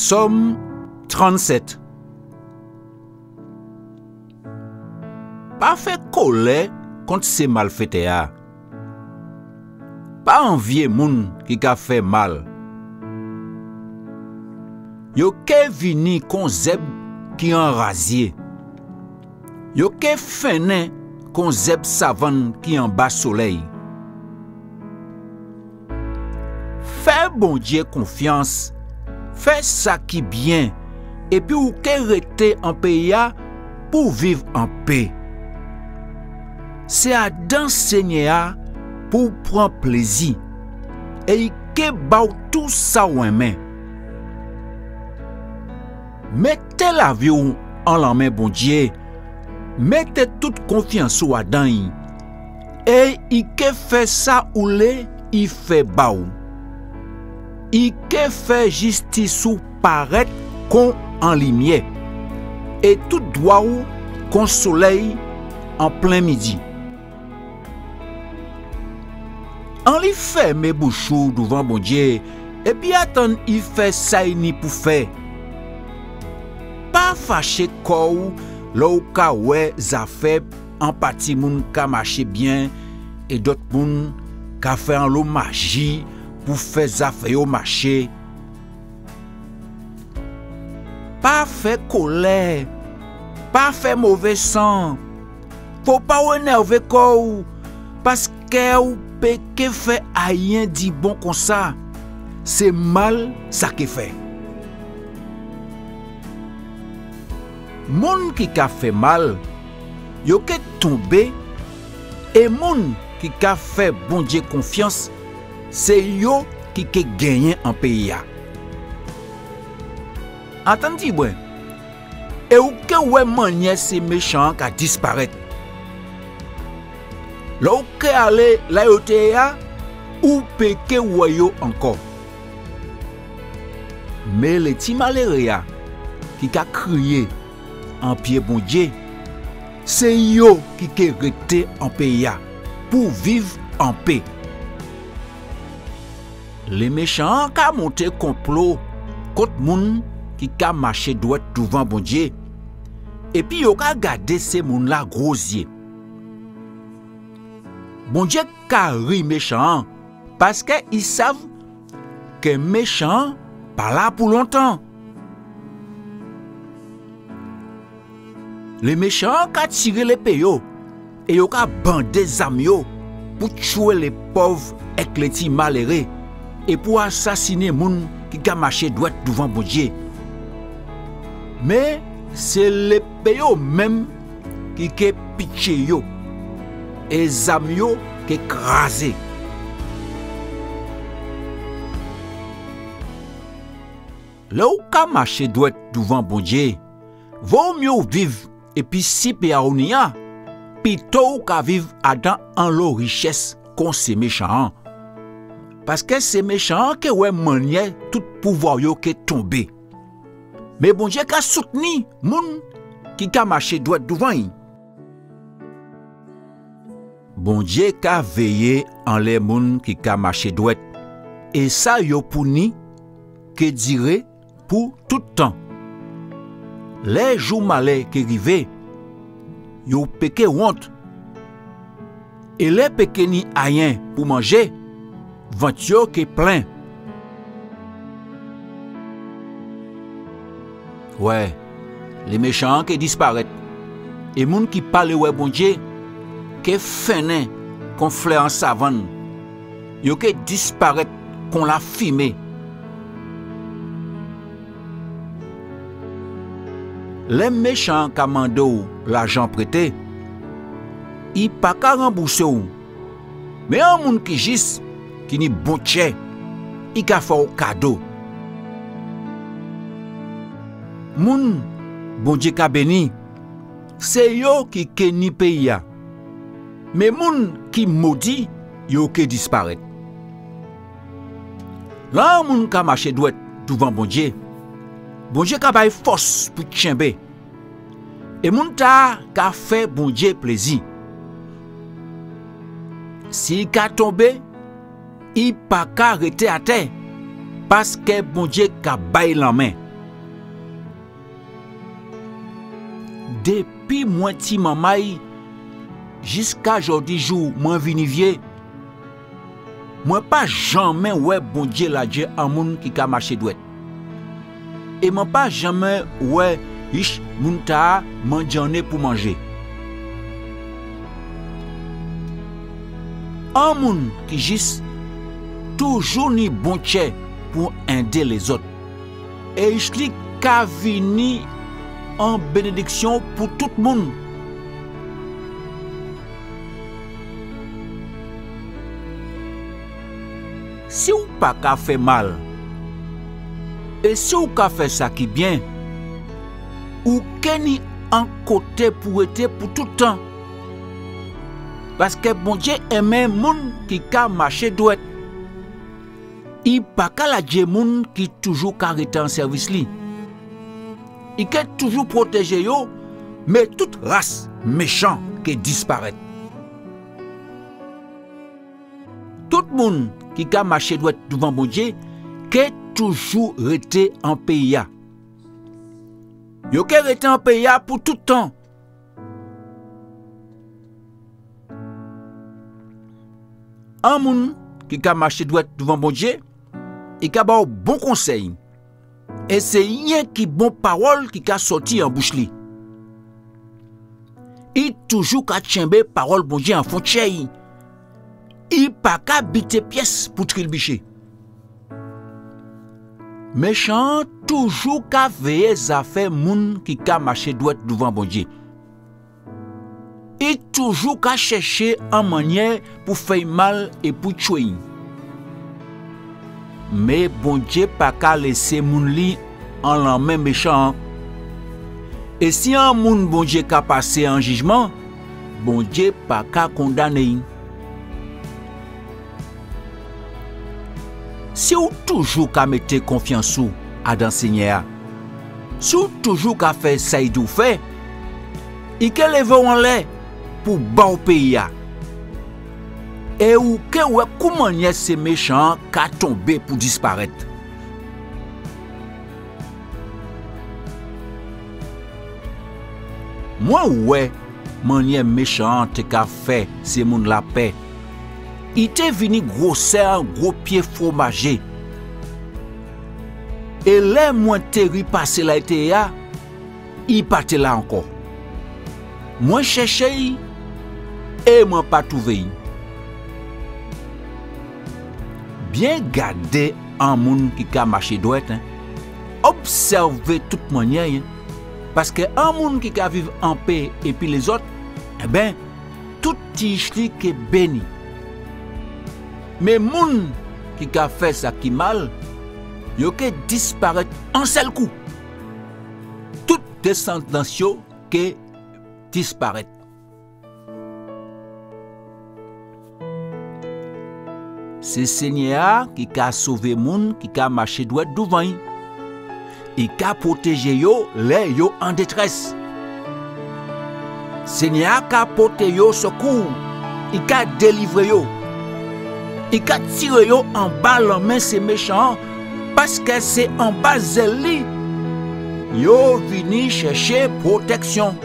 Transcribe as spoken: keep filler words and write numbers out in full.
Sòm trannsèt. Pa fè kolè kont sé malfétè-a. Pa anvyé moun ki ka fè mal. Yo ké vini kon zèb ki an razyé. Yo ké fennen kon zèb savann ki anba solèy. Fè Bondyé konfyans, fè sa ki byen, épi ou ké rété an péyi-a pou viv an pé. Sé adan Senyè-a pou ou pran plézi, é i ké ba ou tou sa ou enmen. Mété lavi ou an lanmen Bondyé, mété tout konfyans ou adan i, é i ké fè sa ou lé i fè ba ou. I ké fè jistis ou parèt kon an limyè, é tout dwa ou kon solèy an plen midi. Anni fèmen bouch ou douvan Bondyé, épi atann i fè sa i ni pou fè. Pa faché kò ou lè ou ka wè zafè an pati moun ka maché byen é dòt moun ka fè anlo maji pou fè zafè yo maché. Pa fè kolè, pa fè mové san. Fò pa ou énèvé kò ou, paskè ou pé ké fè ayen di bon konsa. Sé mal sa ké fè. Moun ki ka fè mal, yo ké tonbé, é moun ki ka fè Bondyé konfyans, sé yo ki ké genyen an péyi-a. Atann tibwen, é ou ké wè mannyè sé méchan-an ka disparèt. Lè ou ké alé la yo té yé a, ou pé ké wè yo ankò. Mé lé ti maléré-a ki ka kriyé an pyé Bondyé, sé yo ki ké rété an péyi-a pou viv an pé. Lé méchan-an ka monté konplo kont moun ki ka maché dwèt douvan Bondyé, épi yo ka gadé sé moun-la gwo zyé. Bondyé ka ri méchan-an, paskè i sav kè méchan-an pa la pou lontan. Lé méchan-an ka tiré lépé yo, é yo ka bandé zam yo pou tjwé lé pòv èk lé ti maléré, é pou asasiné moun ki ka maché dwèt douvan Bondyé. Mé sé lépé yo menm ki ké pitjé yo, é zam yo ké krazé. Lè ou ka maché dwèt douvan Bondyé, vo myé ou viv épi si pé a ou ni a, pito ou ka viv adan anlo richès kon sé méchan-an. Paskè sé méchan-an ké wè mannyè tout pouvwa yo ké tonbé. Mé Bondyé ka soutni moun ki ka maché dwèt douvan i. Bondyé ka véyé anlè moun ki ka maché dwèt, é sa yo pou ni ké diré pou tout tan. Lè jou malè ké rivé, yo pé ké wont. É lè pé ké ni ayen pou manjé, vant yo ké plen. Wè, lé méchan-an ké disparèt, é moun ki pa lé wè Bondyé ké fennen kon flè an savann. Yo ké disparèt kon lafimé. Lè méchan-an ka mandé'w lajan prété, i pa ka ranboursé'w. Mé an moun ki jis, ki ni bon tjè, i ka fè'w kado. Moun Bondyé ka béni, sé yo ki ké ni péyi-a. Mé moun ki modi, yo ké disparèt. Lè an moun ka maché dwèt douvan Bondyé, Bondyé ka ba'y fòs pou tjenbé. É moun-tala ka fè Bondyé plézi. Si i ka tonbé, i pa ka rété atè, paskè Bondyé ka ba'y lanmen. Dépi mwen ti manmay jiska jòdijou mwen vini vyé, mwen pa janmen wè Bondyé ladjé an moun ki ka maché dwèt. É mwen pa janmen wè ich moun ta mandyanné pou manjé. An moun ki jis toujou ni bon tjè pou édé lézòt. É ich li ka vini an bénédiksyon pou tout moun. Si ou pa ka fè mal, é si ou ka fè sa ki byen, ou ké ni an koté pou rété pou tout tan. Paskè Bondyé enmen moun ki ka maché dwèt. I pa ka ladjé moun ki toujou ka rété an sèvis li. I ké toujou pwotéjé yo, mé tout ras méchan ké disparèt. Tout moun ki ka maché dwèt douvan Bondyé ké toujou rété an péyi-a. Yo ké rété an péyi-a pou tout tan. An moun ki ka maché dwèt douvan Bondyé, i ka ba'w bon konsèy. É sé yenki bon pawòl ki ka sòti an bouch li. I toujou ka tchenbé pawòl Bondyé an fon tjè'y. I pa ka bité pyès pou trilbiché. Méchan-an toujou ka véyé zafè moun ki ka maché dwèt douvan Bondyé. I toujou ka chèché an mannyè pou fè'y mal é pou tjwé'y. Mé Bondyé pa ka lésé moun li an lanmen méchan-an. É si an moun Bondyé ka pasé an jijman, Bondyé pa ka kondané'y. Si ou toujou ka mété konfyans ou adan Sényè-a, si ou toujou ka fè sa i di'w fè, i ké lévé'w anlè pou ba'w péyi-a. É ou ké wè koumanniè sé méchan-an ka tonbé pou disparèt. Mwen wè manniè méchan-an té ka fè sé moun-la pè. I té vini gwosè an gwo pié fwomajé. É lè mwen té ripasé la i té yé a, i pa té la ankò. Mwen chèché'y é mwen pa touvé'y. Byen gadé an moun ki ka maché dwèt, en. Obsèvé tout manniè'y, en. Paskè an moun ki ka viv an pé épi lézòt, enben, tout ti ich li ké béni. Mé moun ki ka fè sa ki mal, yo ké disparèt an sèl kou. Tout désandans yo ké disparèt. Sé Sényè-a ki ka sové moun ki ka maché dwèt douvan'y. I ka pwotéjé yo lè yo an détrès. Sényè-a ka pòté yo sékou, i ka délivré yo. I ka tiré yo anba lanmen sé méchan-an, paskè sé anba zèl li yo vini chèché pwotèksyon.